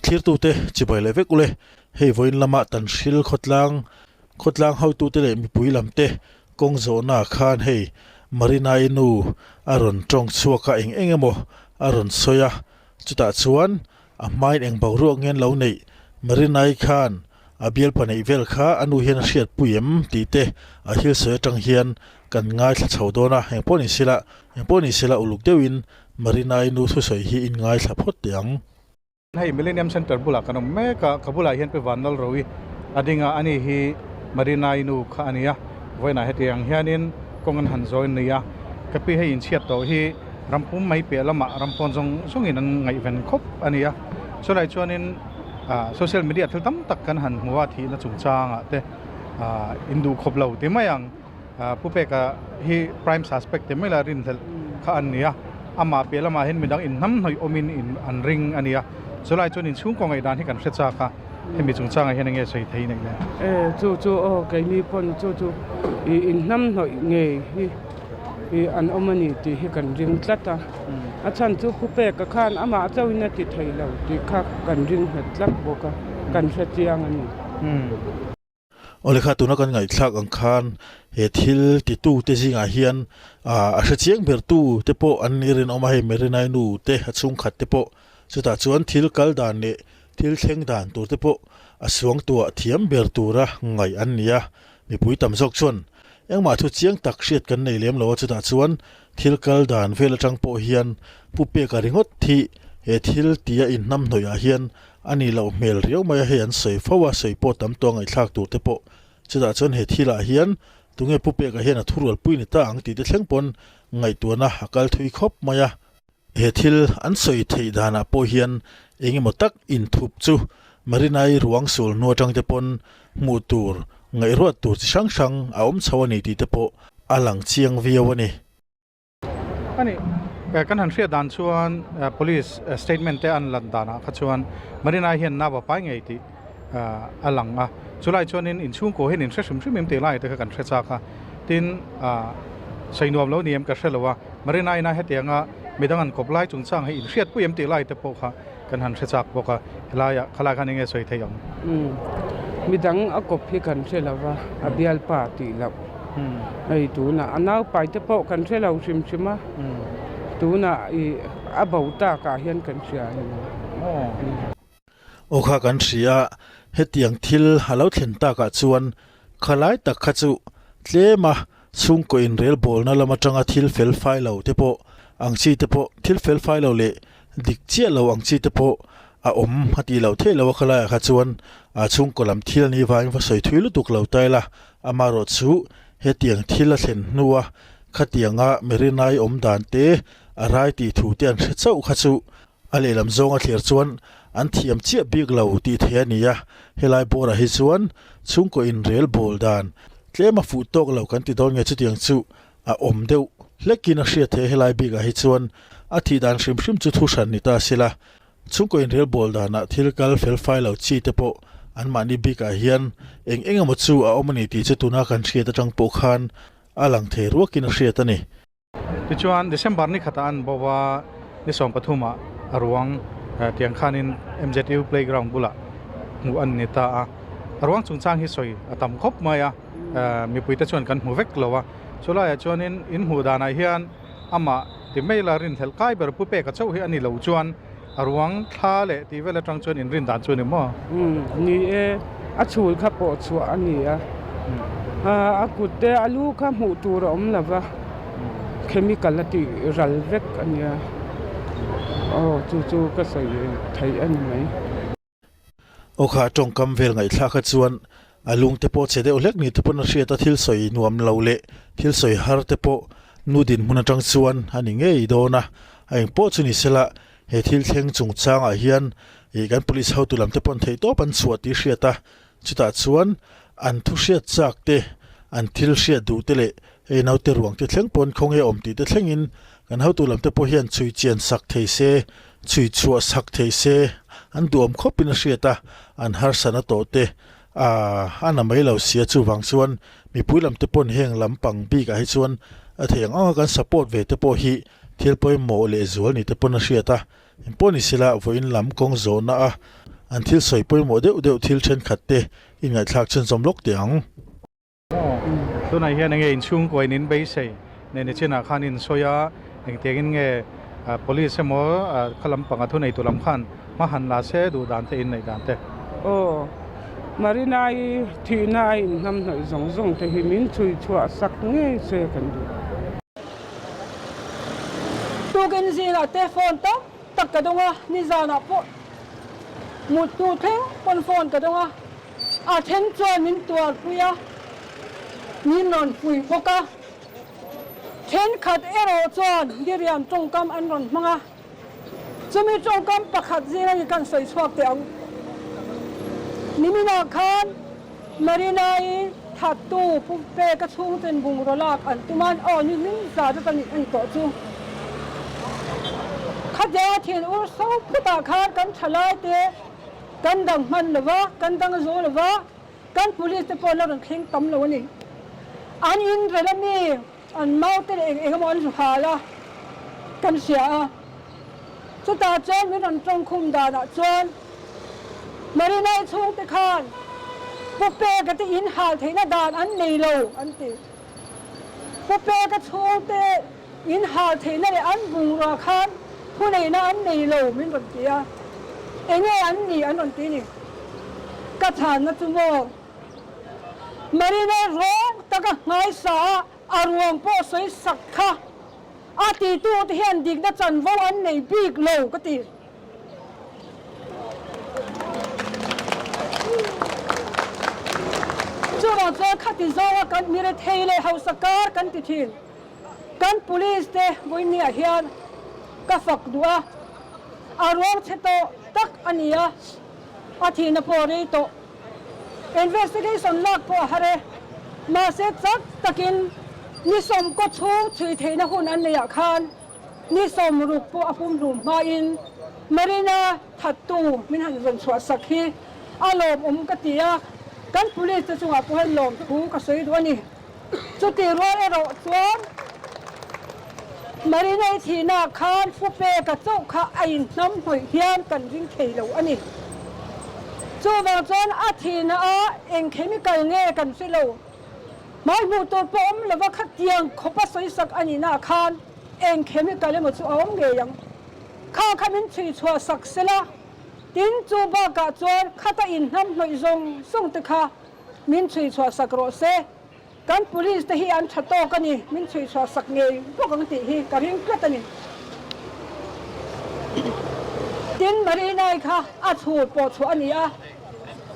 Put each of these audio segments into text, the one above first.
Thlirtute chibai leh vek ule, hei vawiin lama Tanhril khawtlang khawtlang hotute leh mipui lamte kawng zawhnaah khan hei Marina-i nu a rawn tawng chhuak a, eng eng emaw a rawn sawi a, chutah chuan a hmain eng boruak nge an lo neih Marina-i khan a bialpa neih vel kha a nu hian a hriatpui em tih te a thil sawi atang hian kan ngaithla chho dawn a, engpawh ni sela engpawh ni sela uluk deuhin Marina-i nu thusawi hi in ngaithla phawt teh ang. Hei Millennium Centre bulah kan awm mek a, ka bulah hian Pi Vanlalroui a ding a, ani hi Marina-i nu kha a ni a, vawiinah hetiang hianin kawng an han zawi ni a, ka pi hei inchhiat tawh hi rampum mai piah lamah rampawn zawng zawngin an ngaihven khawp a ni a, chulai chuanin Social media thil tam tak kan han hmu a, thihna chungchangah te in duh khawp lo ti mai ang. Pu Peka hi prime suspect ti mai la rinhlelh kha an ni a, amah piah lamah hian midang inhnamhnawih awmin in an ring a ni a, chulai chuan inchhungkaw ngaihdan hi kan hre chak a, hemi chungchangah hian enge sawi thei neih le? E, chu chu aw keini pawn chu chu i inhnamhnawih ngei hi i an awm a ni tih hi kan ring tlat a, a chhan chu Pu Peka khan amah chauhin a ti thei lo tih kha kan ring nghet tlat bawk a, kan hre chiang a ni. Awle kha tuna kan ngaihthlak ang khan he thil titu te zingah hian a hre chiang ber tu te pawh an ni rinawm a, hei Merinai nu te a chhungkhat te pawh chutah chuan thil kal dan leh thil thleng dan tur te pawh a suangtuah thiam ber tura ngaih an ni a, mipui tam zawk chuan engmah thu chiang tak hriat kan nei lem lo a, chutah chuan thil kal dan vel atang pawh hian Pu Peka ringawt hi he thil tia inhnamhnawih ah hian A nih loh hmel riau mai a, hei an sawi fo a, sawi pawh tam tawh a ngaihthlak tur te pawh. Chutah chuan he thilah hian tunge Pu Peka hian a thurualpui ni ta ang tih te thleng pawn ngaihtuahna a kal thui khawp mai a. He thil an sawi theih danah pawh hian eng emaw tak inthup chu Marinai ruang sul hnu atang te pawn hmuh tur, ngaihruat tur chi hrang hrang a awm chho a ni tih te pawh a lang chiang viau a ni. A ni, kan han hriat dan chuan police statement te an lan danah kha chuan Marina hian nau a pai ngei tih a lang a, chulai chuanin inchhungkaw hian in hre hrim hrim em tih lai te kha kan hre chak a, tin sawi nuam lo ni em ka hre lo a, Marina ina hetianga midang an kawp lai chungchang hi in hriatpui em tih lai te pawh kha kan han hre chak bawk a, helaiah khalai khan enge sawi theih ang? Midang a kawp hi kan hre lo va, a bialpa tih loh. Hei tunah a naupai te pawh kan hre lo hrim hrim a, tunah i a bo takah hian kan hria a ni. Aw kha kan hria a, hetiang thil a lo thlen takah chuan khalai tak kha chu tlem a chhungkaw inrelbawlna lam atanga thil fel fai lo te pawh ang chi te pawh thil fel fai lo leh dik chiah lo ang chi te pawh a awm a tih loh theih loh a khalaiah kha chuan a chhungkaw lam thil a nih vangin va sawi thui lutuk lo ta ila amaherawh chu hetiang thil a thlen hnua khatianga Merinai awm dan te a rai tih thu te an hre chauh kha chu A lehlam zawnga thlir chuan an thiam chiah bik lo tih theih a ni a, helai bawrah hi chuan chhungkaw inrel bawl dan tlem a fuh tawk lo kan ti dawn nge chutiang chu a awm deuh hlekin a hriat theih a helai bikah hi chuan a thih dan hrim hrim chu thu hran ni ta sila chhungkaw inrel bawl danah thil kal fel fai lo chi te pawh anmahni bikah hian eng eng emaw chu a awm a ni tih chu tuna kan hriat atang pawh khan a lang thei ruakin a hriat a ni. Tichuan December ni khatah an bo a, ni 13 ah a ruang tiang khanin MZU playground bulah hmuh an ni ta a. A ruang chungchang hi sawi a tam khawp mai a, mipuite chuan kan hmu vek lo a. Chulaiah chuanin in hmuh danah hian amah ti mai la rinhlelh kai ber Pu Peka chauh hi a ni lo chuan a ruang thla leh tih vel atang chuan in rin dan chu a ni maw? Ni e, a chhul kha pawh chhuah a ni a, a kut te a lu kha hmuh tur a awm lo va, chemical a tih ral vek a nia, aw chu chu ka sawi theih a ni mai. Aw kha tawngkam vel ngaihthlak kha chuan a lung te pawh chhe deuh hlek ni te pawn a hriat a, thil sawi nuam lo leh thil sawi har te pawh nu dinhmun atang chuan a ni ngei dawn a, a engpawh chu ni sela he thil thleng chungchangah hian ih kan police hotu lam te pawn theihtawp an chhuah tih hriat a, chutah chuan an thu hriat chak te, an thil hriat duh te leh hei naute ruang te thleng pawn khawnge awm tih te thlengin kan hotu lam te pawh hian chhui chian sak thei se, chhui chhuah sak thei se an duhawm khawpin a hriat a, an harsatna tawh te a na mai lo sia chuvang chuan mipui lam te pawn heng lampang bikah hi chuan a thei ang anga kan support ve te pawh hi thil pawimawh leh zual ni te pawn a hriat a, engpawh ni sela vawiin lam kawng zawhna a. an thil sawi pawimawh deuh deuh thil thenkhat te i ngaihthlak chhunzawm lawk teh ang. Tunah hian enge inchhungkuain in beisei nen ni chinah khan in sawi a, engtiangin nge police emaw kha lampanga thuneitu lam khan hma han la se duh dan te in neih dan te. Aw, Marina-i thihna a inhnamhnawih zawng zawng te hi min chhui chhuah sak ngei se kan duh. Tukin zingah te phone tam tak ka dawng a, nizanah pawh mut hnu thleng pawn phone ka dawng a. A then chuan min tuarpui a, min rawn pui bawk a. Thenkhat erawh chuan diriam tawngkam an rawn hmang a, chumi tawngkam pakhat zinga hi kan sawi chhuak teh ang. Niminah khan Marina-i thattu Pu Peka chhungten bungraw lak an tum a, aw ni hlim za zet a nih a ni tawh chu. Khatia thin ur so phutah khan kan thalaite Kan dang hman lo va, kan dang zo lo va, kan police te pawh an la rawn thleng tam lo a ni. An in rel a mi, an mau te leh eng eng emaw an zu hal a, kan hria a. Chutah chuan min rawn tawngkhum danah chuan Marinai chhungte khan Pu Peka te in hal theihna dan an nei lo an ti. Pu Peka chhungte In hal theihna leh an bungrua khan thuneihna an nei lo min rawn ti a, enge an ni an rawn ti ni? Ka chhanna chu maw? Marina rawng taka nghaisa a a ruang pawh sawi sak kha a titu te hian dikna chanvo an nei bik lo ka ti. Chuvang chuan khati zawnga kan mirethei leh hausa kar kan ti thin. Kan police te vawinia hian ka fak duh a, a ruang chhe tawh tak a ni a, a thihna pawh a rei tawh. Investigation lak pawh a har e, mahse chak takin ni sawmkaw chhung chhui theihna hun an neihah khan ni sawmruk pawh a pumhlum hmain Marina thattu min han zawn chhuah sak hi a lawmawm ka ti a, kan police te chungah pawh hian lawmthu ka sawi duh a ni. Chutih rual erawh chuan Marinai thihna khan Fupeka chauh kha a inhnam hnawih hian kan ring thei lo a ni. Chuvang chuan a thihna ah eng chemical nge kan hre lo. Hmai hmuh tur pawh awm lova khatiang khawpa sawisak a nihna khan eng chemical emaw chu a awm ngei ang. Kha kha min chhui chhuah sak sela, tin chu bakah chuan khata inhnam hnawih zawng zawng te kha Min chhui chhuah sak rawh se. Kan police te hi an tha tawk a ni. Min chhui chhuah sak ngei bawk ang tih hi ka ring tlat a ni. Tin, Marinai kha a chhur pawh chhuah a ni a.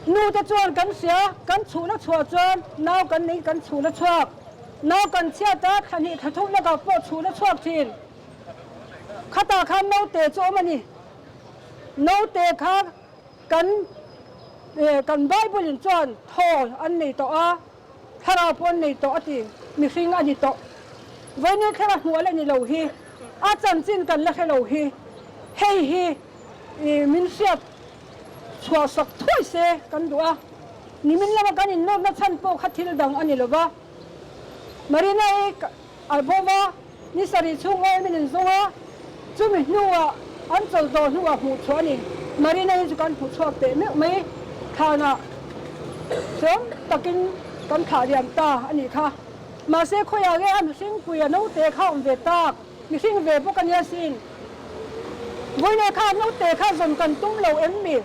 Nu te chuan kan hria, kan chhuhna chhuah chuan nau kan nei kan chhuhna chhuak. Nau kan chhiat a, thla hnih thla thum lakah pawh chhuhna chhuak thin. Khatah khan naute chu awm a ni. Naute kha. Kan kan Bible in chuan thawl an nei tawh a, thlarau pawh an nei tawh a ti, mihring a ni tawh. Vawiin thlarau hmuh a la ni lo hi, a chanchin kan la hre lo hi, hei hi min hriat chhuah sak thuai se kan duh a, nimin lama kan innawtna chhan pawh kha thil dang a ni lo va. Marina-i a bo va, ni sarih chhung oil min inzawng a, chumi hnuah an chawl tawh hnuah hmuh chhuah a ni. Marina-i chu kan hmuh chhuak teh meuh mai, thlanah hreawm takin kan thlah liam ta a nih kha. Mahse khawiah nge a mihring pui a naute kha awm ve tak, mihring ve bawk a nia sin. Vawiin kha naute kha zawn kan tum lo em mi?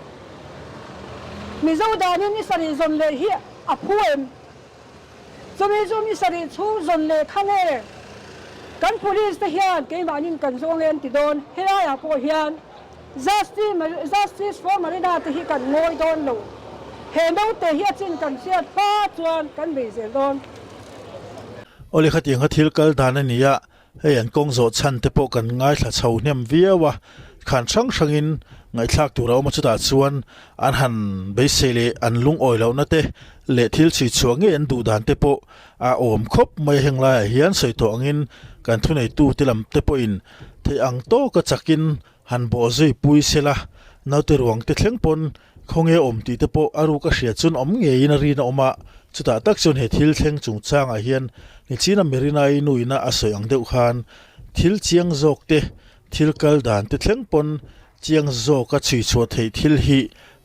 Mizo danin ni sarih zawn leh hi a phu em? Chumi chu mi sarih chhung zawn leh kha nge kan police te hian keimahnin kan zawng e an ti dawn, helaiah pawh hian Justice for Marina te hi kan ngawi dawn lo, he naute hi a chin kan hriat hma chuan kan bei zel dawn. Awle khatiang kha thil kal dan a ni a, Hei an kawng zawh chhan te pawh kan ngaithla chho hnem viau a, khan hrang hrangin ngaihthlak tur a awm a, chutah chuan an han beisei leh an lungawi lohna te leh thil chhui chhuah ngei an duh dan te pawh a awm khawp mai a, heng laiah hian sawi tawh angin kan thuneitu te lam te pawhin theih ang tawka chakin han bawh zui pui sela, naute ruang te thleng pawn Khawnge awm tih te pawh a ruk a hriat chuan awm ngeiin a rin a awm a, chutah tak chuan he thil thleng chungchangah hian nichina Mirinai nuina a sawi ang deuh khan thil chiang zawk te, thil kal dan te thleng pawn chiang zawka chhui chhuah theih thil hi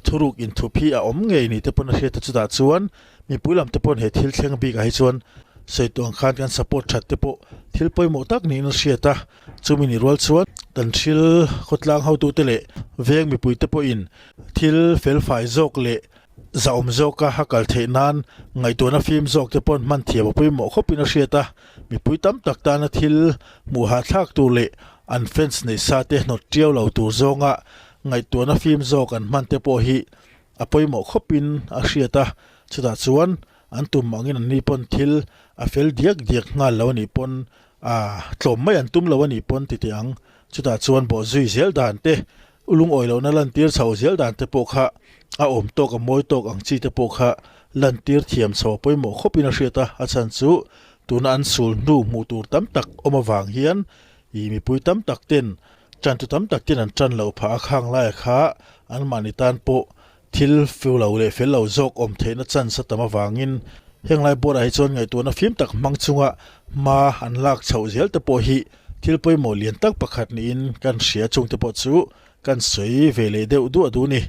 Thuruk inthup hi a awm ngei ni te pawn a hriat a chutah chuan mipui lam te pawn he thil thleng bikah hi chuan sawi tawh ang khan kan support that te pawh thil pawimawh tak niin a hriat a, chumi ni rual chuan kan thil khawtlang hotute leh veng mipui te pawhin thil felfai zawk leh zahawm zawka a kal theih nan ngaihtuahna fim zawk te pawn hman thiam a pawimawh khawpin a hriat a, mipui tam tak tana thil hmuh hahthlak tur leh an fans neih sa te hnawt tiau lo tur zawnga Ngaihtuahna fim zawk an hman te pawh hi a pawimawh khawpin a hriat a, chutah chuan an tum angin an ni pawn thil a fel diak diak nghal lo a nih pawn a tlawm mai an tum lo a nih pawn ti teh ang. Chutah chuan bawh zui zel dan te, lungawi lohna lantir chho zel dan te pawh kha a awm tawk a mawi tawk ang chi te pawh kha lantir thiam chho a pawimawh khawpin a hriat a, a chhan chu tuna an sul hnu hmuh tur tam tak awm avang hian I mipui tam tak ten tantu tam tak ten an tan loh phah a, khang laia kha anmahni tan pawh thil fiu lo leh fel lo zawk awm theihna chance a tam avangin heng lai board ah hi chuan ngaihtuahna fim tak hmang chunga hma an lak chhoh zel te pawh hi thil pawimawh lian tak pakhat niin kan hria chung te pawh chu kan sawi ve leh deuh duah duh a ni.